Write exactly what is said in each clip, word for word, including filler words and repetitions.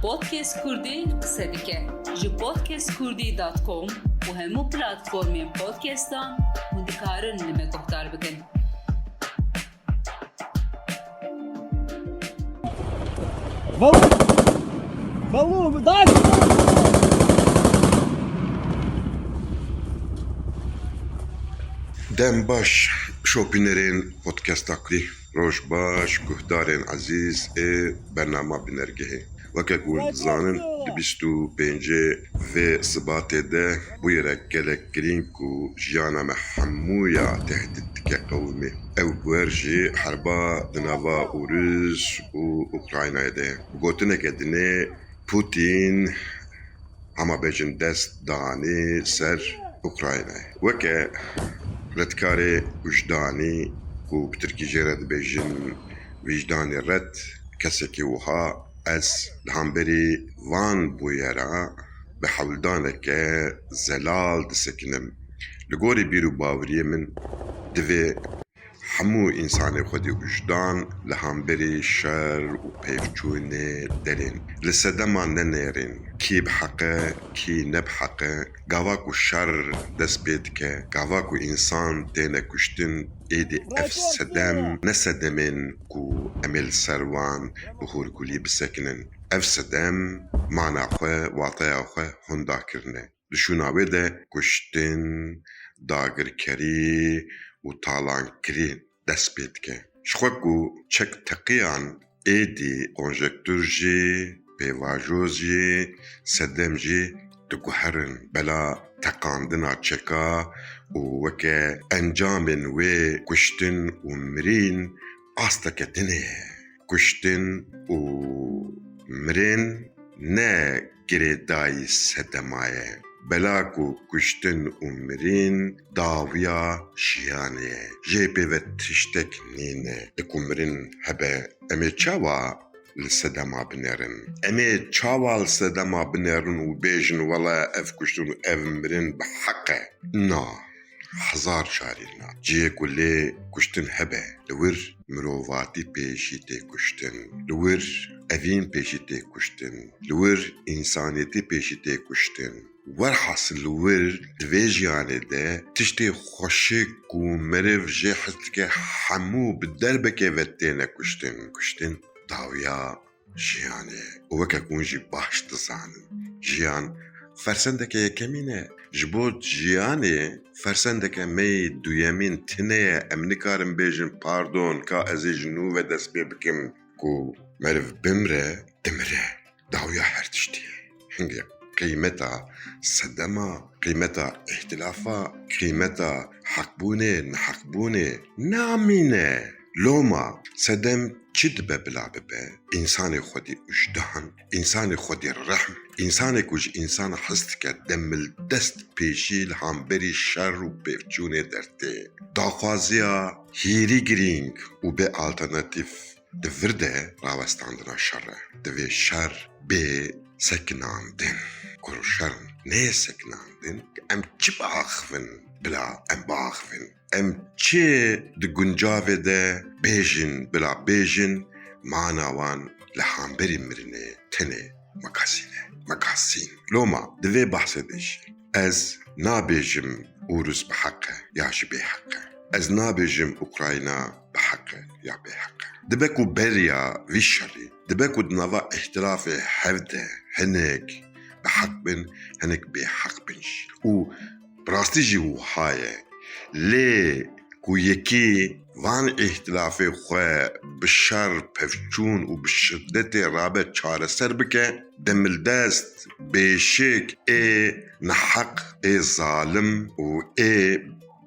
Podcast Kurdî qise dike. Ji podcast kurdî dot com û hemû platformên podcastan hûn dikarin li me guhdar bikin. Balon! Balon! Daş! Dem baş, şopînerên podcasta Kurdî. Roj baş, guhdarên ezîz ê bernama Bînergehê. Weke ku hûn dizanin, di bîst û pêncê vê Sibatê de bûyerek gelek girîng ku jiyana me hemû ya tehdît dike qewimî. Ew bûyer jî herba di nava Ûrûs û Ukraynayê de ye. Bi gotineke dinê Putin, hema bêjin, dest danî ser Ukraynayê. Weke redkarê wijdanî ku bi tirkî jê re dibêjin wijdanê red, kesekî wiha, ez li hemberî van bûyera bi hewldaneke zelal disekinim. Li gorî bîr û baweriyê min divê hemû însanê xwedî wijdan li hemberî şer û pevçûnê derên. Li sedema nenêrên. Kî bi heq e, kî ne bi heq e. Gava ku şer dest pê dike, gava ku însan têne kuştin, êdî ev sedem ne sedemên ku em ê li ser wan bi hûrgulî bisekinin. Ev sedem mana xwe, wateya xwe hûn dakirine. Di şûna wê de kuştin, dagirkerî û talankirî dest pê dike. Ji xwe ku çek teqiyan, êdî konjektur jî, pêvajo jî, sedem jî diguherin. Bela teqandina çeka û weke encamên wê kuştin û mirîn asteke dinê ye. Kuştin û mirên ne girêdayî sedema ye. Bela ku kuştin û mirîn dawiya jiyanê ye. Jê pê ve tiştek nîne. Di ku mirin hebe, em ê çawa li sedema binêrin? Em ê çawa li sedema binêrin û bêjin, wele ev kuştin û ev mirin bi heq e? Na. Hezar carî na. Cihê ku lê kuştin hebe, li wir mirovatî pêşî tê kuştin. Li wir evîn pêşî tê kuştin. Li wir însaniyetî pêşî tê kuştin. Werhasil li wir di vê jiyanê de tiştê xweşik ku meriv jê hez dike hemû bi derbekê ve têne kuştin. Kuştin dawiya jiyanê. Û weke ku hûn jî baş dizanin, jiyan fersendeke yekemîn e. Ji bo jiyanê fersendeke me yê duyemîn tune ye. Em nikarin bêjin, pardon, ka ez ê ji nû ve dest pê bikim. Ku meriv bimre, dimire. Dawiya her tiştî ye. Hingê qîmeta sedema, qîmeta îhtilafa, qîmeta heqbûnê, neheqbûnê namîne. Loma sedem çi dibe bila bibe? Însanê xwedî wijdan, însanê xwedî rehm, însanê ku ji însan hez dike, demildest pêşî li hemberî şer û pevçûnê dertê. Daxwaziya hîrî girîng û bê alternatîf di vir de rawestandina şer e. Divê şer bê sekinandin. Ku şer neyê sekinandin, em çi biaxivin bila em biaxivin? Em çi di guncavê de bêjin, bila bêjin, mana wan li hemberî mirinê tenê magazîn e. Magazîn. Loma, di vê behsê de jî ez nabêjim Ûrûs bi heq e ya jî bê heq e. Ez nabêjim Ukrayna bi heq e ya bê heq e. Dibe ku beriya vî şerî, dibe ku di nava îhtilafê hev de hinek bi heq bin, hinek bê heq bin jî. Û bi rastî jî wiha ye. Lê ku yekî van îhtilafê xwe bi şer, pevçûn û bi şidetê rabe çareser bike, demildest, bêşik ê neheq, ê zalim û ê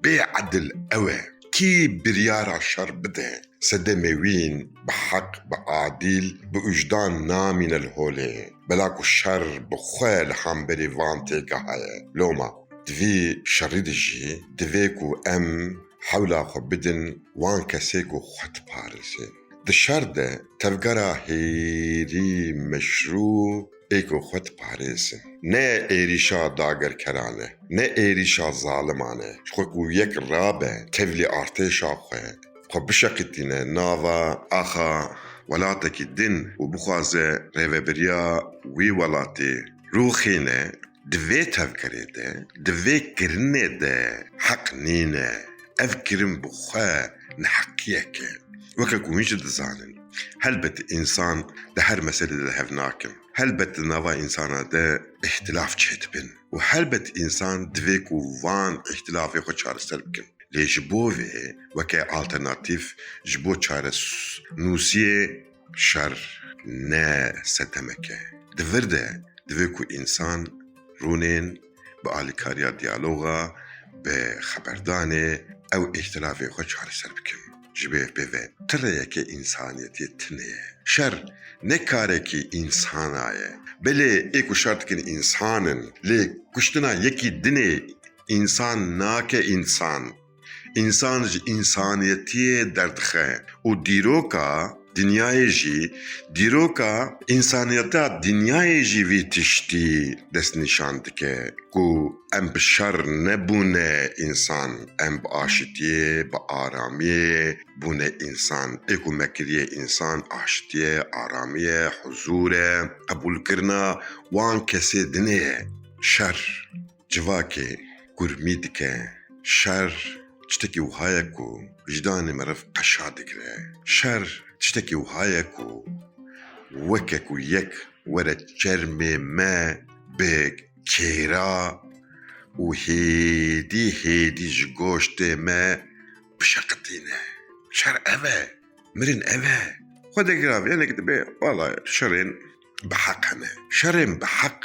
bêedil ew e. Kî biryara şer bide, sedemê wîn bi heq, bi adîl, bi wijdan namîne li holê. Bela ku şer bi xwe li hemberî van têgeha ye. Loma, di vî şerî de jî divê ku em hewla xwe bidin wan kesê ku xwe diparêzin. Di şer de tevgera hêrî meşrû ê ku xwe diparêzin. Ne êrîşa dagirkeran e, ne êrîşa zaliman e. Ji xwe ku yek rabe tevlî artêşa xwe, xwe bişeqitîne nava axa welatekî din û bixwaze rêvebiriya wî welatê rûxîne, di vê tevgerê de, di vê kirinê de heq nîne. Ev kirin bi xwe neheqiyek e. Weke ku hûn jî dizanin, helbet însan di her meselê de li hev nakin. Helbet di nava însana de îhtilaf çêdibin û helbet însan divê ku van îhtilafê xwe çareser bikin. Lê ji bo vê weke alternatîf ji bo çarenûsiyê şer ne sedemek e. Di vir de divê ku însan rûnên bi alîkariya diyaloga, bi xeberdanê ew îhtilafê xwe çareser bikin. Ji vê pê ve ti rêyeke însaniyetiyê tune ye. Şer ne karekî însana ye. Belê ê ku şer dikin însan in, lê kuştina yekî dinê însan nake însan. Însan ji însaniyetiyê derdixe û dîroka dinyayê jî, dîroka însaniyeta dinyayê jî vî tiştî destnîşan dike ku em bi şer nebûne însan, em bi aşitiyê, bi aramiyê bûne însan. Ê ku me kiriye însan, aşitiye, aramiye, huzûr e, qebûlkirina wan kesê dinê ye. Şer civakê kurmî dike. Şer tiştekî wiha ye ku wijdanê meriv qeşa digire. Şer tiştekî wiha ye ku weke ku yek were çermê me bi kêra û hêdî hêdî ji goştê me bişeqitîne. Şer ev e. Mirin ev e. Xwedê girav, yanek dibe, wala şerên bi heq hene. Şerên bi heq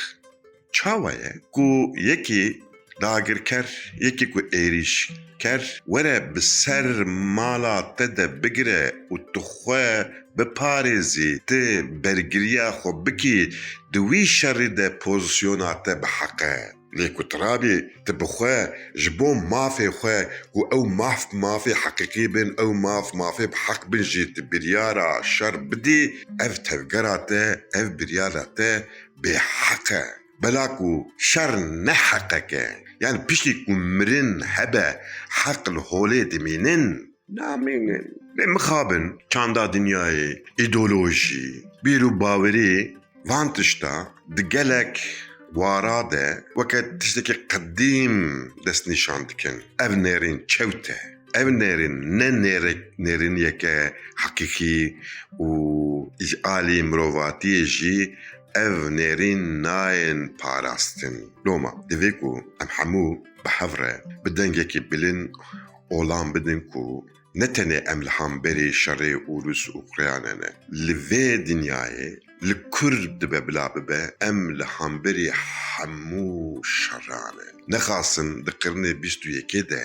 çawa ye ku yekî dagirker, yekî ku êrîşker were bi ser mala te de bigire û tu xwe biparêzî, tu bergiriya xwe bikî, di wî şerî de pozisyona te bi heq e. Lê ku tu rabî, tu bi xwe ji bo mafê xwe, ku ew maf mafê heqîqî bin, ew maf mafê bi heq bin jî, tu biryara şer bidî, ev tevgera te, ev biryara te bêheq e. Bela ku şer ne heqek e, yani piştî ku mirin hebe, heq li holê dimînin, namînin. Lê mixabin çanda dinyayê, îdeolojî, bîr û bawerî, van tişta di gelek wara de weke tiştekî qedîm destnîşan dikin. Ev nêrîn çewt e. Ev nêrîn ne nêrek-, nêrîniyeke heqîqî û ji alî mirovatiyê jî ev nêrîn nayên parastin. Loma, divê ku em hemû bi hev re, bi dengekî bilind olan bidin ku ne tenê em li hemberî şerê Ûrûs û Ukrayne ne. Li vê dinyayê li kur dibe bila bibe, em li hemberî hemû şeran in. Nexasim di qirnê bîst û yekê de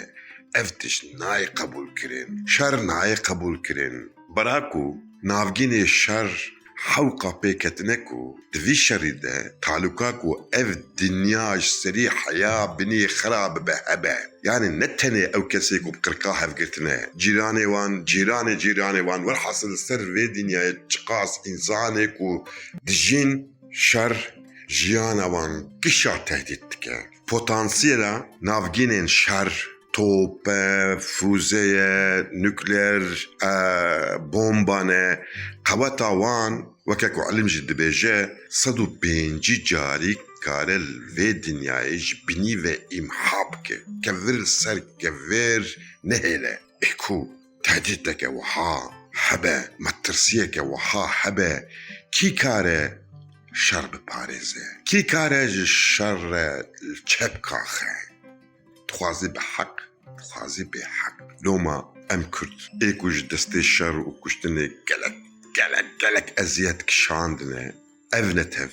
ev tişt nayê qebûlkirin. Şer nayê qebûlkirin. Bera ku navgînê şer hewqa pê ketine ku di vî şerî de talûka ku ev dinya ji serî heya binî xira bibe hebe. Yani ne tenê ew kesê ku bi qirka hev girtine, cîranê wan, cîranê cîranê wan, welhasil li ser vê dinyayê çiqas însanê ku dijîn, şer jiyana wan gişa tehdît dike. Potansiyela navgînên şer, top e, fûze ye, nukleer, e, bomba ne, qeweta wan, weke ku ilim jî dibêje, sed û pêncî carî kare li vê dinyayê ji binî ve îmha bike, kevir li ser kevir nehêle. Ê ku tehdîteke wiha hebe, metirsiyeke wiha hebe, kî kare şer biparêze? Kî kare ji şer re li çep kaxe? Dixwazî bi heq, dixwazî bê heq. Loma em Kurd ê ku ji destê şer û kuştinê gelek, gelek, gelek eziyet kişandine, ev netev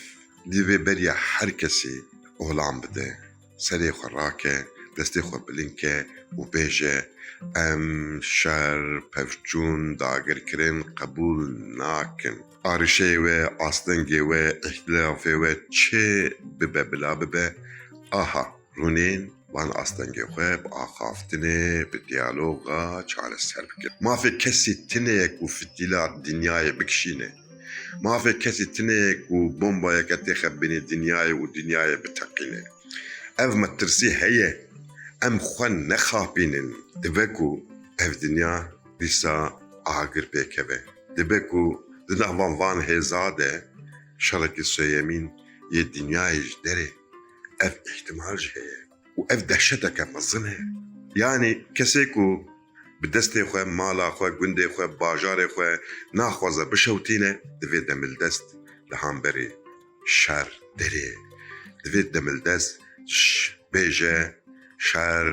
divê beriya her kesî olan bide. Serê xwe rake, destê xwe bilind ke û bêje, em şer, pevçûn, dagirkirin qebûl nakin. Arişeyê we, astengê we, îhtilafê we çi bibe bila bibe, aha, rûnên van astengê xwe bi axaftinê, bi diyaloga çareser bikin. Mafê kesî tune ye ku fitîla dinyayê bikişîne. Mafê kesî tune ye ku bombayeke têxe binê dinyayê û dinyayê biteqîne. Ev metirsî heye. Em xwe nexapînin. Dibe ku ev dinya dîsa agir pêkeve. Dibe ku Di nava van hêza de şerekî sêyemîn yê dinyayê ji derê ev îhtimal jî heye û ev dehşeteke mezin e. Yanî kesê ku bi destê xwe, mala xwe, gundê xwe, bajarê xwe naxwaze bişewtîne, divê demildest li hemberî şer derê. Divê demildest ş-, bêje, şer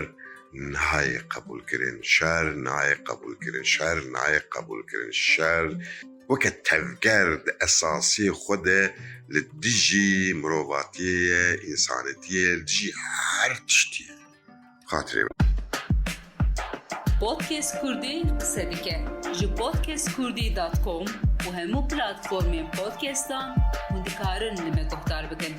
nayê qebûlkirin, şer nayê qebûlkirin, şer nayê qebûlkirin, şer weke tevger di esasiyê xwe de li dijî mirovatiyê ye, însanetiyê ye, li dijî her tiştî ye. Xatirê we. Podcast Kurdî qise dike. Ji podcast kurdî dot com û hemû platformên podcastan hûn dikarin li me guhdar bikin.